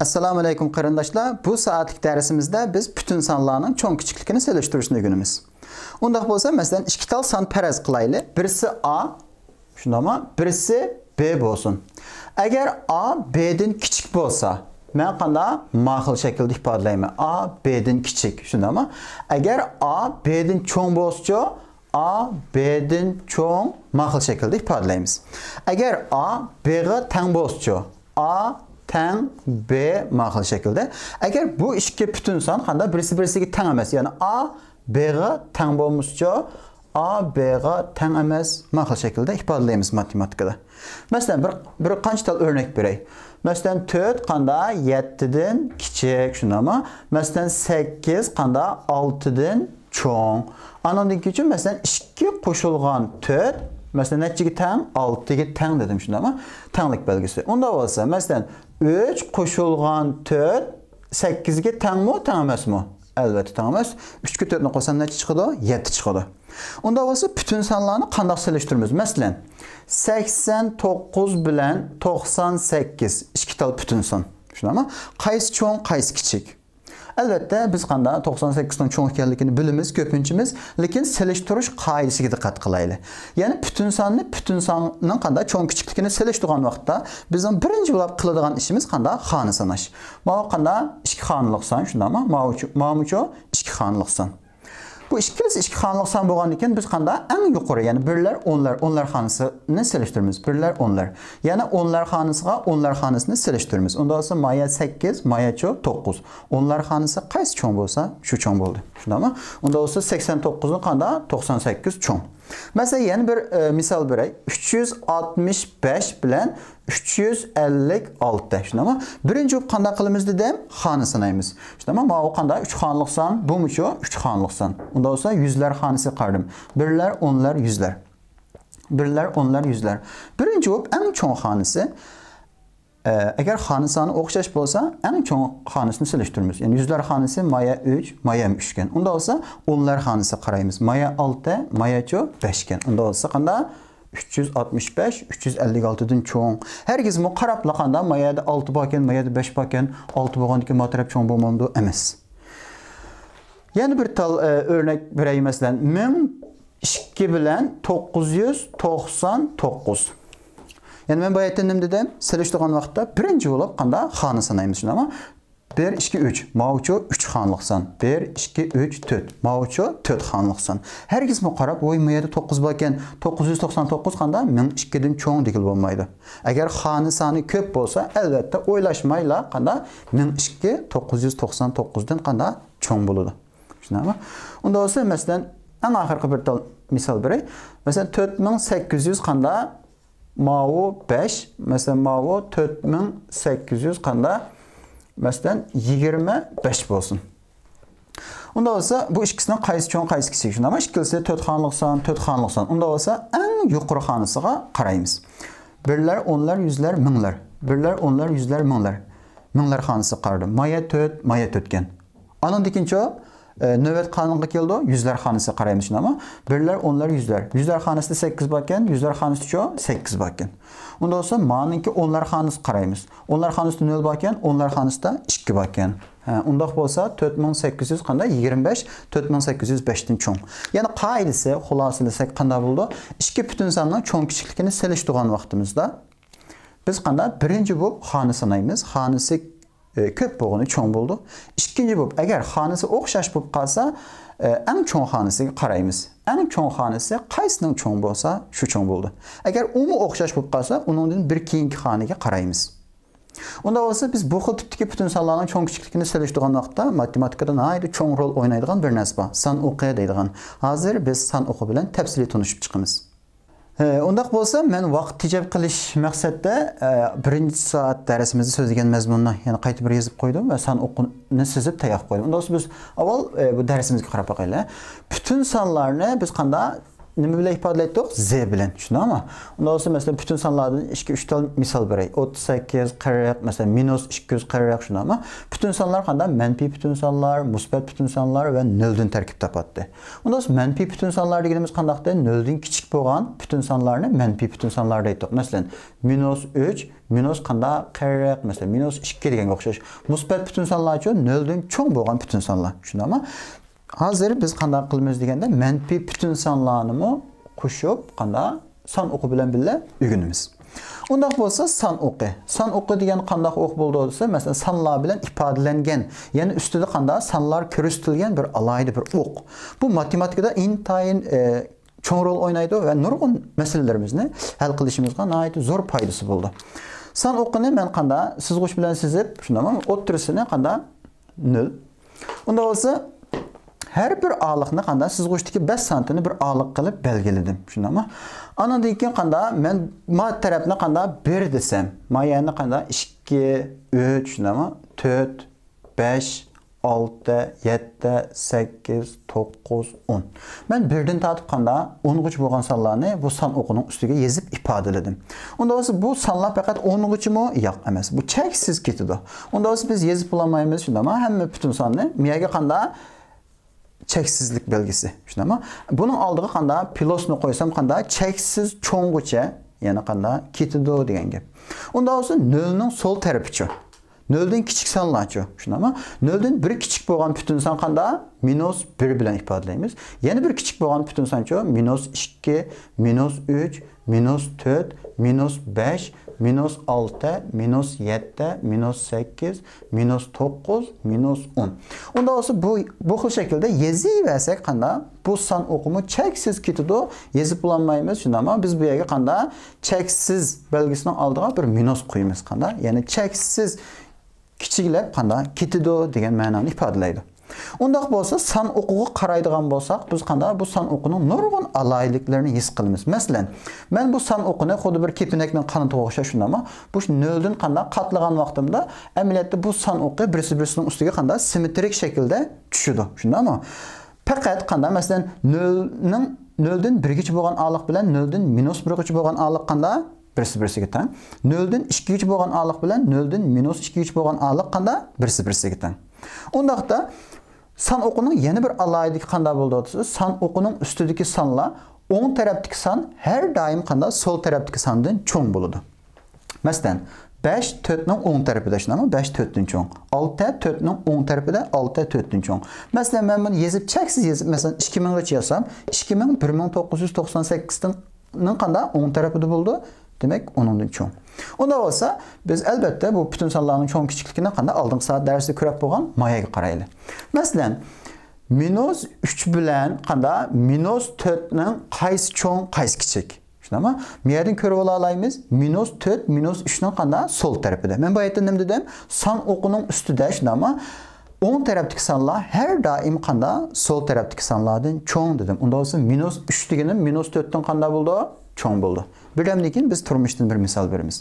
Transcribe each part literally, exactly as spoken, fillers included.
ئەسسالامۇ ئەلەيكۇم قېرىنداشلار. بۇ سائەتلىك دەرسىمىزدە بىز پۈتۈن سانلارنىڭ چوڭ كىچىكلىكىنى سېلىشتۇرۇشنى ئۆگىنىمىز. ئۇنداق بولسا، مەسىلەن، ئىككى تال سان پەرەز قىلايلى. بىرسى A، شۇنداقمۇ؟ بىرسى B بولسۇن. ئەگەر A B دىن كىچىك بولسا، مەن قانداق؟ ما خىل شەكىلدە ئىپادىلەيمەن. A B دىن كىچىك، شۇنداقمۇ؟ ئەگەر A B دىن چوڭ بولسىچۇ، A B دىن چوڭ، ما خىل شەكىلدە ئىپادىلەيمىز. ئەگەر A B غا تەڭ بولسىچۇ، A تەڭ B، ما خىل شەكىلدە. ئەگەر بۇ ئىككى پۈتۈن سان قانداق؟ بىرسى بىرسىگە تەڭ ئەمەس، يەنى A B غا تەڭ بولمىسىچۇ، A B غا تەڭ ئەمەس، ما خىل شەكىلدە ئىپادىلەيمىز ماتېماتىكىدا. مەسىلەن، بىر، بىر قانچە تال ئۆرنەك بېرەي. مەسىلەن، تۆت قانداق؟ يەتتىدىن كىچىك، شۇنداقمۇ؟ مەسىلەن، سەككىز قانداق؟ ئالتىدىن چوڭ. ئانىڭدىن كېيىن، مەسىلەن، ئىككى قوشۇلغان تۆت، مەسىلەن، نەچچىگە تەڭ؟ ئالتىگە تەڭ دېدىم، شۇنداقمۇ؟ تەڭلىك بەلگىسى. ئۇنداق بولسا، مەسىلەن، ئۈچ قوشۇلغان تۆت سەككىزگە تەڭمۇ، تەڭ ئەمەسمۇ؟ ئەلۋەتتە، تەڭ ئەمەس. ئۈچكە تۆتنى قوشسام نەچچە چىقىدۇ؟ يەتتە چىقىدۇ. ئۇنداق بولسا، پۈتۈن سانلارنى قانداق سېلىشتۇرىمىز؟ مەسىلەن، سەكسەن توققۇز بىلەن توقسان سەككىز ئىككى تال پۈتۈن سان. شۇنداقمۇ؟ قايسى چوڭ، قايسى كىچىك؟ ئەلۋەتتە، بىز قانداق؟ توقسان سەككىزنىڭ چوڭ ئىكەنلىكىنى بىلىمىز كۆپىنچىمىز، لېكىن سېلىشتۇرۇش قائىدىسىگە دىققەت قىلايلى. يەنى پۈتۈن ساننى پۈتۈن ساننىڭ قانداق؟ چوڭ كىچىكلىكىنى سېلىشتۇرغان ۋاقىتتا بىزنىڭ بىرىنچى بولۇپ قىلىدىغان ئىشىمىز قانداق؟ خانە ساناش. ماۋۇ قانداق؟ ئىككى خانىلىق سان، شۇنداقمۇ؟ ماۋۇچۇ، ماۋۇمۇچۇ ئىككى خانىلىق سان. بۇ ئىككىلىسى ئىككى خانىلىق سان بولغاندىكىن، بىز قانداق؟ ئەڭ يۇقىرى، يەنى بىرلەر، ئونلار، ئونلار خانىسىنى سېلىشتۇرىمىز. بىرلەر، ئونلار. يەنى ئونلار خانىسىغا ئونلار خانىسىنى سېلىشتۇرىمىز. ئۇنداق بولسا، مايا سەككىز، ماياچۇ توققۇز. ئونلار خانىسى قايسى چوڭ بولسا، شۇ چوڭ بولدى. شۇنداقمۇ؟ ئۇنداق بولسا، سەكسەن توققۇزنى قانداق؟ توقسان سەككىز چوڭ. مەسىلەن، يەنە بىر، ئە، مىسال بېرەي. ئۈچ يۈز ئاتمىش بەش بىلەن ئۈچ يۈز ئەللىك ئالتە، شۇنداقمۇ؟ بىرىنچى بولۇپ قانداق قىلىمىز دېدىم؟ خانە سانايمىز. شۇنداقمۇ؟ ماۋۇ قانداق؟ ئۈچ خانىلىق سان، بۇمۇچۇ ئۈچ خانىلىق سان. ئۇنداق بولسا، يۈزلەر خانىسى قارىدىم. بىرلەر، ئونلار، يۈزلەر. بىرلەر، ئونلار، يۈزلەر. بىرىنچى بولۇپ ئەڭ چوڭ خانىسى. ئە، ئەگەر خانە سانى ئوخشاش بولسا، ئەڭ چوڭ خانىسىنى سېلىشتۇرىمىز. يەنى يۈزلەر خانىسى مايا ئۈچ، مايا ئۈچكەن. ئۇنداق بولسا، ئونلار خانىسىغا قارايمىز. مايا ئالتە، ماياچۇ بەشكەن. ئۇنداق بولسا قانداق؟ ئۈچ يۈز ئاتمىش بەش، ئۈچ يۈز ئەللىك ئالتىدىن چوڭ. ھەرگىزمۇ قاراپلا قانداق، مايادا ئالتە باركەن، مايادا بەش باركەن، ئالتە بولغاندىكىن ما تەرەپ چوڭ بولمامدۇ؟ ئەمەس. يەنە بىر تال، ئە، ئۆرنەك بېرەي، مەسىلەن، مىڭ ئىككى بىلەن توققۇز يۈز توقسان توققۇز. يەنى مەن باياتىن نېمە دېدىم؟ سېلىشتۇرغان ۋاقىتتا بىرىنچى بولۇپ قانداق؟ خانە سانايمىز، شۇنداقمۇ؟ بىر، ئىككى، ئۈچ. ماۋۇچۇ ئۈچ خانىلىق سان. بىر، ئىككى، ئۈچ، تۆت. ماۋۇچۇ تۆت خانىلىق سان. ھەرگىزمۇ قاراپ، ۋوي، ما يەردە توققۇز باركەن، توققۇز يۈز توقسان توققۇز قانداق؟ مىڭ ئىككىدىن چوڭ دېگىلى بولمايدۇ. ئەگەر خانە سانى كۆپ بولسا، ئەلۋەتتە، ئويلاشمايلا قانداق؟ مىڭ ئىككى توققۇز يۈز توقسان توققۇزدىن قانداق؟ چوڭ بولىدۇ. شۇنداقمۇ؟ ئۇنداق بولسا، مەسىلەن، ئەڭ ئاخىرقى بىر تال مىسال بېرەي. مەسىلەن، تۆت مىڭ سەككىز يۈز قاندا؟ ماۋۇ بەش، مەسىلەن، ماۋۇ تۆت مىڭ سەككىز يۈز قاندا؟ مەسىلەن، يىگىرمە بەش بولسۇن. ئۇنداق بولسا، بۇ ئىككىسىنىڭ قايسى چوڭ، قايسى كىچىك؟ شۇنداقمۇ؟ ئىككىلىسى تۆت خانىلىق سان، تۆت خانىلىق سان. ئۇنداق بولسا، ئەڭ يۇقىرى خانىسىغا قارايمىز. بىرلەر، ئونلار، يۈزلەر، مىڭلار. بىرلەر، ئونلار، يۈزلەر، مىڭلار. مىڭلار خانىسىغا قارىدىم. مايا تۆت، مايا تۆتكەن. ئانىڭدىن كېيىنچۇ، ئە، نۆۋەت قانۇنغا كېلىدۇ، يۈزلەر خانىسى قارايمىز، شۇنداقمۇ؟ بىرلەر، ئونلار، يۈزلەر. يۈزلەر خانىسىدا سەككىز باركەن، يۈزلەر خانىسىچۇ؟ سەككىز باركەن. ئۇنداق بولسا، مانىڭكى ئونلار خانىسى قارايمىز. ئونلار خانىسىدا نۆل باركەن، ئونلار خانىسىدا ئىككى باركەن. ھە، ئۇنداق بولسا، تۆت مىڭ سەككىز يۈز قاندا؟ يىگىرمە بەش، تۆت مىڭ سەككىز يۈز بەشتىن چوڭ. يەنى قائىدىسى، خۇلاسىلىسەك قانداق بولىدۇ؟ ئىككى پۈتۈن ساننىڭ چوڭ كىچىكلىكىنى سېلىشتۇرغان ۋاقتىمىزدا، بىز قانداق؟ بىرىنچى بولۇپ خانە سانايمىز. خانىسى ئە، كۆپ بولغىنى چوڭ بولىدۇ. ئىككىنچى بولۇپ، ئەگەر خانىسى ئوخشاش بولۇپ قالسا، ئە، ئەڭ چوڭ خانىسىغا قارايمىز. ئەڭ چوڭ خانىسى قايسىنىڭ چوڭ بولسا، شۇ چوڭ بولىدۇ. ئەگەر ئۇمۇ ئوخشاش بولۇپ قالسا، ئۇنىڭدىن بىر كېيىنكى خانىگە قارايمىز. ئۇنداق بولسا، بىز بۇ خىل تىپتىكى پۈتۈن سانلارنىڭ چوڭ كىچىكلىكىنى سېلىشتۇرغان ۋاقىتتا ماتېماتىكىدا ناھايىتى چوڭ رول ئوينايدىغان بىر نەرسە بار. سان ئوقى دەيدىغان. ھازىر بىز سان ئوقى بىلەن تەپسىلىي تونۇشۇپ چىقىمىز. ھە، ئۇنداق بولسا، مەن ۋاقىت تېجەپ قىلىش مەقسەتتە، ئە، بىرىنچى سائەت دەرسىمىزدە سۆزلىگەن مەزمۇننى يەنە قايتا بىر يېزىپ قويدۇم ۋە سان ئوقىنى سىزىپ تەييار قىلىپ قويدۇم. ئۇنداق بولسا، بىز ئاۋۋال، ئە، بۇ دەرسىمىزگە قاراپ باقايلى. پۈتۈن سانلارنى بىز قانداق نېمە بىلەن ئىپادىلەيتتۇق؟ زى بىلەن. شۇنداقمۇ؟ ئۇنداق بولسا، مەسىلەن، پۈتۈن سانلاردىن ئىككى، ئۈچ تال مىسال بېرەي. ئوتتۇز سەككىز، قىرىق، مەسىلەن، مىنۇس ئىككى يۈز قىرىق، شۇنداقمۇ؟ پۈتۈن سانلار قانداق؟ مەنپىي پۈتۈن سانلار، مۇسبەت پۈتۈن سانلار ۋە نۆلدىن تەركىب تاپاتتى. ئۇنداق بولسا، مەنپىي پۈتۈن سانلار دېگىنىمىز قانداقتى؟ نۆلدىن كىچىك بولغان پۈتۈن سانلارنى مەنپىي پۈتۈن سانلار دەيتتۇق. مەسىلەن، مىنۇس ئۈچ، مىنۇس قانداق؟ قىرىق، مەسىلەن، مىنۇس ئىككى دېگەنگە ئوخشاش. مۇسبەت پۈتۈن سانلارچۇ؟ نۆلدىن چوڭ بولغان پۈتۈن سانلار. شۇنداقمۇ؟ ھازىر بىز قانداق قىلىمىز دېگەندە، مەنپىي پۈتۈن سانلارنىمۇ قوشۇپ، قانداق سان ئوقى بىلەن بىللە ئۆگىنىمىز. ئۇنداق بولسا، سان ئوقى. سان ئوقى دېگەن قانداق ئوق بولىدۇ دېسە، مەسىلەن، سانلار بىلەن ئىپادىلەنگەن، يەنى ئۈستىدە قانداق سانلار كۆرسىتىلگەن بىر ئالاھىدە بىر ئوق. بۇ ماتېماتىكىدا ئىنتايىن، ئە، چوڭ رول ئوينايدۇ ۋە نۇرغۇن مەسىلىلىرىمىزنى ھەل قىلىشىمىزغا ناھايىتى زور پايدىسى بولىدۇ. سان ئوقىنى مەن قانداق سىزغۇچ بىلەن سىزىپ، شۇنداقمۇ؟ ئوتتۇرىسىنى قانداق؟ نۆل. ئۇنداق بولسا، ھەر بىر ئالىقنى قانداق؟ سىزغۇچتىكى بەش سانتىنى بىر ئالىق قىلىپ بەلگىلىدىم. شۇنداقمۇ؟ ئانىڭدىن كېيىن قانداق؟ مەن ما تەرەپنى قانداق؟ بىر دېسەم، ما يەرنى قانداق؟ ئىككى، ئۈچ، شۇنداقمۇ؟ تۆت، بەش، ئالتە، يەتتە، سەككىز، توققۇز، ئون. مەن بىردىن تارتىپ قانداق؟ ئونغىچە بولغان سانلارنى بۇ سان ئوقىنىڭ ئۈستىگە يېزىپ ئىپادىلىدىم. ئۇنداق بولسا، بۇ سانلار پەقەت ئونغىچىمۇ؟ ياق ئەمەس. بۇ چەكسىز كېتىدۇ. ئۇنداق بولسا، بىز يېزىپ بولالمايمىز، شۇنداقمۇ؟ ھەممە پۈتۈن ساننى. بۇ يەرگە قانداق؟ چەكسىزلىك بەلگىسى. شۇنداقمۇ؟ بۇنىڭ ئالدىغا قانداق؟ پلۇسنى قويسام قانداق؟ چەكسىز چوڭغىچە، يەنى قانداق؟ كېتىدۇ دېگەن گەپ. ئۇنداق بولسا، نۆلنىڭ سول تەرىپىچۇ؟ نۆلدىن كىچىك سانلارچۇ؟ شۇنداقمۇ؟ نۆلدىن بىر كىچىك بولغان پۈتۈن سان قانداق؟ مىنۇس بىر بىلەن ئىپادىلەيمىز. يەنە بىر كىچىك بولغان پۈتۈن سانچۇ؟ مىنۇس ئىككى، مىنۇس ئۈچ، مىنۇس تۆت، مىنۇس بەش، مىنۇس ئالتە، مىنۇس يەتتە، مىنۇس سەككىز، مىنۇس توققۇز، مىنۇس ئون. ئۇنداق بولسا، بۇ، بۇ خىل شەكىلدە يېزىۋەرسەك قانداق؟ بۇ سان ئوقىمۇ چەكسىز كېتىدۇ، يېزىپ بولالمايمىز، شۇنداقمۇ؟ بىز بۇ يەرگە قانداق؟ چەكسىز بەلگىسىنىڭ ئالدىغا بىر مىنۇس قويىمىز، قانداق؟ يەنى چەكسىز كىچىكلەپ قانداق؟ كېتىدۇ دېگەن مەنانى ئىپادىلەيدۇ. ئۇنداق بولسا، سان ئوقىغا قارايدىغان بولساق، بىز قانداق؟ بۇ سان ئوقىنىڭ نۇرغۇن ئالاھىدىلىكلىرىنى ھېس قىلىمىز. مەسىلەن، مەن بۇ سان ئوقىنى خۇددى بىر كېپىنەكنىڭ قانىتىغا ئوخشاش، شۇنداقمۇ؟ بۇ نۆلدىن قانداق؟ قاتلىغان ۋاقتىمدا، ئەمەلىيەتتە بۇ سان ئوقى بىرسى بىرسىنىڭ ئۈستىگە قانداق؟ سىممېترىك شەكىلدە چۈشىدۇ، شۇنداقمۇ؟ پەقەت قانداق؟ مەسىلەن، نۆلنىڭ، نۆلدىن بىرگىچە بولغان ئالىق بىلەن نۆلدىن مىنۇس بىرگىچە بولغان ئالىق قانداق؟ بىرسى بىرسىگە تەڭ. نۆلدىن ئىككىگىچە بولغان ئالىق بىلەن نۆلدىن مىنۇس ئىككىگىچە بولغان ئالىق قانداق؟ بىرسى بىرسىگە تەڭ. ئۇنداقتا سان ئوقىنىڭ يەنە بىر ئالاھىدىلىكى قانداق بولىدۇ دېسە، سان ئوقىنىڭ ئۈستىدىكى سانلار ئوڭ تەرەپتىكى سان ھەر دائىم قانداق؟ سول تەرەپتىكى ساندىن چوڭ بولىدۇ. مەسىلەن، بەش تۆتنىڭ ئوڭ تەرىپىدە، شۇنداقمۇ؟ بەش تۆتتىن چوڭ. ئالتە تۆتنىڭ ئوڭ تەرىپىدە، ئالتە تۆتتىن چوڭ. مەسىلەن، مەن بۇنى يېزىپ، چەكسىز يېزىپ، مەسىلەن، ئىككى مىڭغىچە يازسام، ئىككى مىڭ، بىر مىڭ توققۇز يۈز توقسان سەككىزنىڭ قانداق؟ ئوڭ تەرىپىدە بولىدۇ. دېمەك، ئۇنىڭدىن چوڭ. ئۇنداق بولسا، بىز ئەلۋەتتە بۇ پۈتۈن سانلارنىڭ چوڭ كىچىكلىكىنى قانداق؟ ئالدىنقى سائەت دەرستە كۆرۈپ بولغان مايەگە قارايلى. مەسىلەن، مىنۇس ئۈچ بىلەن قانداق؟ مىنۇس تۆتنىڭ قايسى چوڭ، قايسى كىچىك؟ شۇنداقمۇ؟ بۇ يەردىن كۆرۈپ ئالالايمىز. مىنۇس تۆت، مىنۇس ئۈچنىڭ قانداق؟ سول تەرىپىدە. مەن بۇ يەردە نېمە دېدىم؟ سان ئوقىنىڭ ئۈستىدە، شۇنداقمۇ؟ ئوڭ تەرەپتىكى سانلار ھەر دائىم قانداق؟ سول تەرەپتىكى سانلاردىن چوڭ دېدىم. ئۇنداق بولسا، مىنۇس ئۈچ دېگىنىم مىنۇس تۆتتىن قانداق بولىدۇ؟ چوڭ بولىدۇ. بىردەمدىن كېيىن بىز تۇرمۇشتىن بىر مىسال بېرىمىز.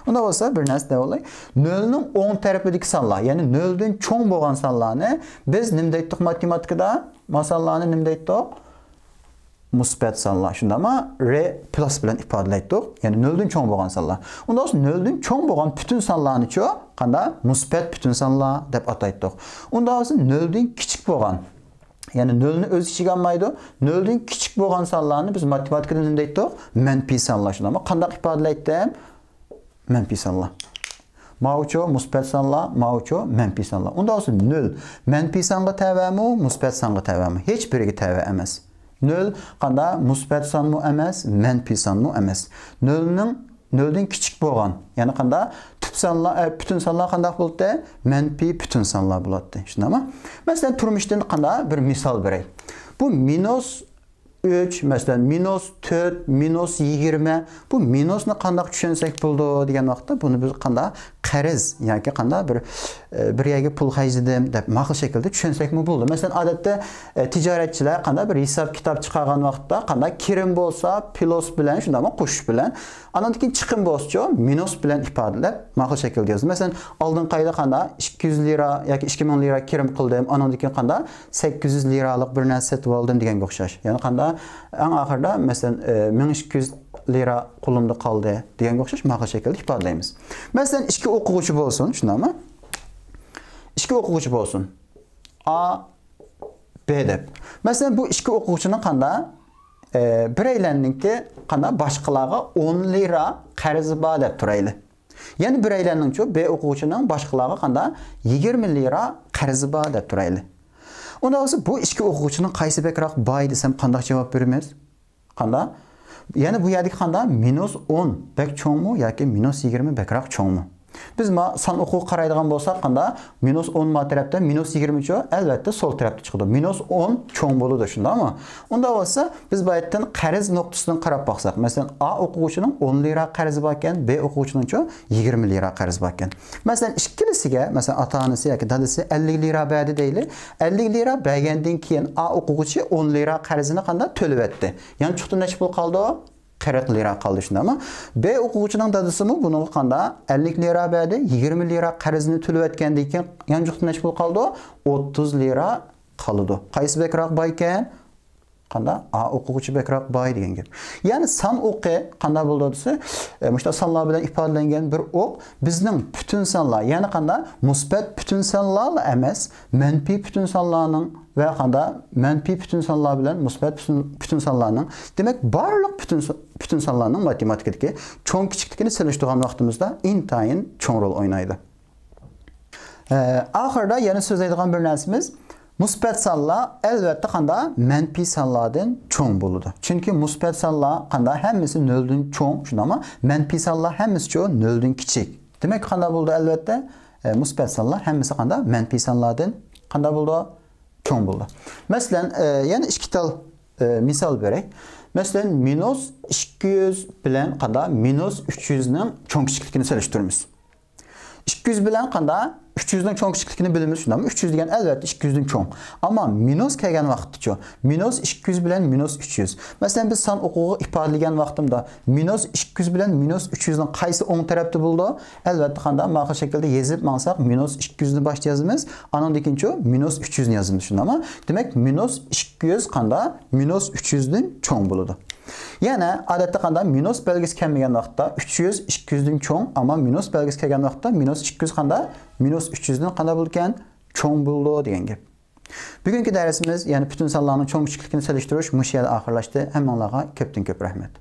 ئۇنداق بولسا، بىر نەرسە دەۋالاي. نۆلنىڭ ئوڭ تەرىپىدىكى سانلار، يەنى نۆلدىن چوڭ بولغان سانلارنى بىز نېمە دەيتتۇق ماتېماتىكىدا؟ ما سانلارنى نېمە دەيتتۇق؟ مۇسبەت سانلار، شۇنداقمۇ؟ رې پلۇس بىلەن ئىپادىلەيتتۇق. يەنى نۆلدىن چوڭ بولغان سانلار. ئۇنداق بولسا، نۆلدىن چوڭ بولغان پۈتۈن سانلارنىچۇ قانداق؟ مۇسبەت پۈتۈن سانلار دەپ ئاتايتتۇق. ئۇنداق بولسا، نۆلدىن كىچىك بولغان، يەنى نۆلنى ئۆز ئىچىگە ئالمايدۇ. نۆلدىن كىچىك بولغان سانلارنى بىز ماتېماتىكىدا نېمە دەيتتۇق؟ مەنپىي سانلار، شۇنداقمۇ؟ قانداق ئىپادىلەيتتىم؟ مەنپىي سانلار. ماۋۇچۇ مۇسبەت سانلار، ماۋۇچۇ مەنپىي سانلار. ئۇنداق بولسا، نۆل مەنپىي سانغا تەۋەمۇ، مۇسبەت سانغا تەۋەمۇ؟ ھېچ بىرىگە تەۋە ئەمەس. نۆل قانداق؟ مۇسبەت سانمۇ ئەمەس، مەنپىي سانمۇ ئەمەس. نۆلنىڭ، نۆلدىن كىچىك بولغان، يەنى قانداق؟ تۈپ سانلار، ئە، پۈتۈن سانلار قانداق بولاتتى؟ مەنپىي پۈتۈن سانلار بولاتتى. شۇنداقمۇ؟ مەسىلەن، تۇرمۇشتىن قانداق؟ بىر مىسال بېرەي. بۇ مىنۇس ئۈچ، مەسىلەن، مىنۇس تۆت، مىنۇس يىگىرمە. بۇ مىنۇسنى قانداق چۈشەنسەك بولىدۇ دېگەن ۋاقىتتا، بۇنى بىز قانداق؟ قەرز ياكى قانداق بىر، ئە، بىر يەرگە پۇل خەجلىدىم دەپ ماقۇل شەكىلدە چۈشەنسەكمۇ بولىدۇ. مەسىلەن، ئادەتتە، ئە، تىجارەتچىلەر قانداق بىر ھېساب كىتاب چىقارغان ۋاقىتتا قانداق كىرىم بولسا پلۇس بىلەن، شۇنداقمۇ قوشۇش بىلەن، ئانىڭدىن كېيىن چىقىم بولسىچۇ مىنۇس بىلەن ئىپادىلەپ ماقۇل شەكىلدە يازىدۇ. مەسىلەن، ئالدىنقى ئايدا قانداق ئىككى يۈز لىرا ياكى ئىككى مىڭ لىرا كىرىم قىلدىم، ئانىڭدىن كېيىن قانداق سەككىز يۈز لىرالىق بىر نەرسە سېتىپ ئالدىم دېگەنگە ئوخشاش. يەنى قانداق ئەڭ ئاخىرىدا، مەسىلەن، ئە، مىڭ ئىككى يۈز لىرا قولۇمدا قالدى دېگەنگە ئوخشاش ماقۇل شەكىلدە ئىپادىلەيمىز. مەسىلەن، ئىككى ئوقۇغۇچى بولسۇن، شۇنداقمۇ؟ ئىككى ئوقۇغۇچى بولسۇن. ئا، بى دەپ. مەسىلەن، بۇ ئىككى ئوقۇغۇچىنىڭ قانداق، ئە، بىرەيلەننىڭكى قانداق باشقىلارغا ئون لىرا قەرزى بار دەپ تۇرايلى. يەنە بىرەيلەننىڭچۇ، بى ئوقۇغۇچىنىڭ باشقىلارغا قانداق يىگىرمە لىرا قەرزى بار دەپ تۇرايلى. ئۇنداق بولسا، بۇ ئىككى ئوقۇغۇچىنىڭ قايسى بەكرەك باي دېسەم، قانداق جاۋاب بېرىمىز؟ قانداق؟ يەنە بۇ يەردىكى قانداق؟ مىنۇس ئون بەك چوڭمۇ ياكى مىنۇس يىگىرمە بەكرەك چوڭمۇ؟ بىز ما سان ئوقۇغا قارايدىغان بولساق، قانداق؟ مىنۇس ئون ما تەرەپتە، مىنۇس يىگىرمىچۇ؟ ئەلۋەتتە، سول تەرەپتە چىقىدۇ. مىنۇس ئون چوڭ بولىدۇ، شۇنداقمۇ؟ ئۇنداق بولسا، بىز باياتتىن قەرز نۇقتىسىدىن قاراپ باقساق، مەسىلەن، ئا ئوقۇغۇچىنىڭ ئون لىرا قەرزى باركەن، بى ئوقۇغۇچىنىڭچۇ يىگىرمە لىرا قەرزى باركەن. مەسىلەن، ئىككىلىسىگە، مەسىلەن، ئاتا-ئانىسى ياكى دادىسى ئەللىك لىرا بەردى دەيلى. ئەللىك لىرا بەرگەندىن كېيىن ئا ئوقۇغۇچى ئون لىرا قەرزىنى قانداق تۆلىۋەتتى؟ يانچۇقتا نەچچە پۇل قالدى؟ قىرىق لىرا قالدى، شۇنداقمۇ؟ بى ئوقۇغۇچىنىڭ دادىسىمۇ بۇنىڭغا قانداق ئەللىك لىرا بەردى، يىگىرمە لىرا قەرزىنى تۆلىۋەتكەندىن كېيىن يانچۇقتا نەچچە پۇل قالدى؟ ئوتتۇز لىرا قالىدۇ. قايسى بەكرەك بايكەن؟ قانداق؟ ئا ئوقۇغۇچى بەكرەك باي دېگەن گەپ. يەنى سان ئوقى قانداق بولىدۇ دېسە، ئە، مۇشۇنداق سانلار بىلەن ئىپادىلەنگەن بىر ئوق بىزنىڭ پۈتۈن سانلار، يەنى قانداق؟ مۇسبەت پۈتۈن سانلارلا ئەمەس، مەنپىي پۈتۈن سانلارنىڭ ۋە قانداق؟ مەنپىي پۈتۈن سانلار بىلەن مۇسبەت پۈتۈن، پۈتۈن سانلارنىڭ، دېمەك، بارلىق پۈتۈن سا-، پۈتۈن سانلارنىڭ ماتېماتىكىدىكى چوڭ كىچىكلىكىنى سېلىشتۇرغان ۋاقتىمىزدا ئىنتايىن چوڭ رول ئوينايدۇ. ئە، ئاخىرىدا يەنە سۆزلەيدىغان بىر نەرسىمىز، مۇسبەت سانلار ئەلۋەتتە قانداق؟ مەنپىي سانلاردىن چوڭ بولىدۇ. چۈنكى مۇسبەت سانلار قانداق؟ ھەممىسى نۆلدىن چوڭ، شۇنداقمۇ؟ مەنپىي سانلار ھەممىسىچۇ نۆلدىن كىچىك. دېمەك، قانداق بولىدۇ ئەلۋەتتە؟ ئە، مۇسبەت سانلار ھەممىسى قانداق؟ مەنپىي سانلاردىن قانداق بولىدۇ؟ چوڭ بولىدۇ. مەسىلەن، ئە، يەنە ئىككى تال، ئە، مىسال بېرەي. مەسىلەن، مىنۇس ئىككى يۈز بىلەن قانداق؟ مىنۇس ئۈچ يۈزنىڭ چوڭ كىچىكلىكىنى سېلىشتۇرىمىز. ئىككى يۈز بىلەن قانداق؟ ئۈچ يۈزنىڭ چوڭ كىچىكلىكىنى بىلىمىز، شۇنداقمۇ؟ ئۈچ يۈز دېگەن ئەلۋەتتە ئىككى يۈزدىن چوڭ. ئەمما مىنۇس كەلگەن ۋاقىتتىچۇ؟ مىنۇس ئىككى يۈز بىلەن مىنۇس ئۈچ يۈز. مەسىلەن، بىز سان ئوقۇغا ئىپادىلىگەن ۋاقتىمدا مىنۇس ئىككى يۈز بىلەن مىنۇس ئۈچ يۈزنىڭ قايسى ئوڭ تەرەپتە بولىدۇ؟ ئەلۋەتتە، قانداق؟ ماقۇل شەكىلدە يېزىپ ماڭساق، مىنۇس ئىككى يۈزنى باشتا يازىمىز، ئانىڭدىن كېيىنچۇ؟ مىنۇس ئۈچ يۈزنى يازىمىز، شۇنداقمۇ؟ دېمەك، مىنۇس ئىككى يۈز قانداق؟ مىنۇس ئۈچ يۈزدىن چوڭ بولىدۇ. يەنە ئادەتتە قانداق؟ مىنۇس بەلگىسى كەلمىگەن ۋاقىتتا ئۈچ يۈز ئىككى يۈزدىن چوڭ، ئەمما مىنۇس بەلگىسى كەلگەن ۋاقىتتا مىنۇس ئىككى يۈز قانداق؟ مىنۇس ئۈچ يۈزدىن قانداق بولىدىكەن؟ چوڭ بولىدۇ دېگەن گەپ. بۈگۈنكى دەرسىمىز، يەنى پۈتۈن سانلارنىڭ چوڭ كىچىكلىكىنى سېلىشتۇرۇش مۇشۇ يەردە ئاخىرلاشتى. ھەممىڭلارغا كۆپتىن كۆپ رەھمەت.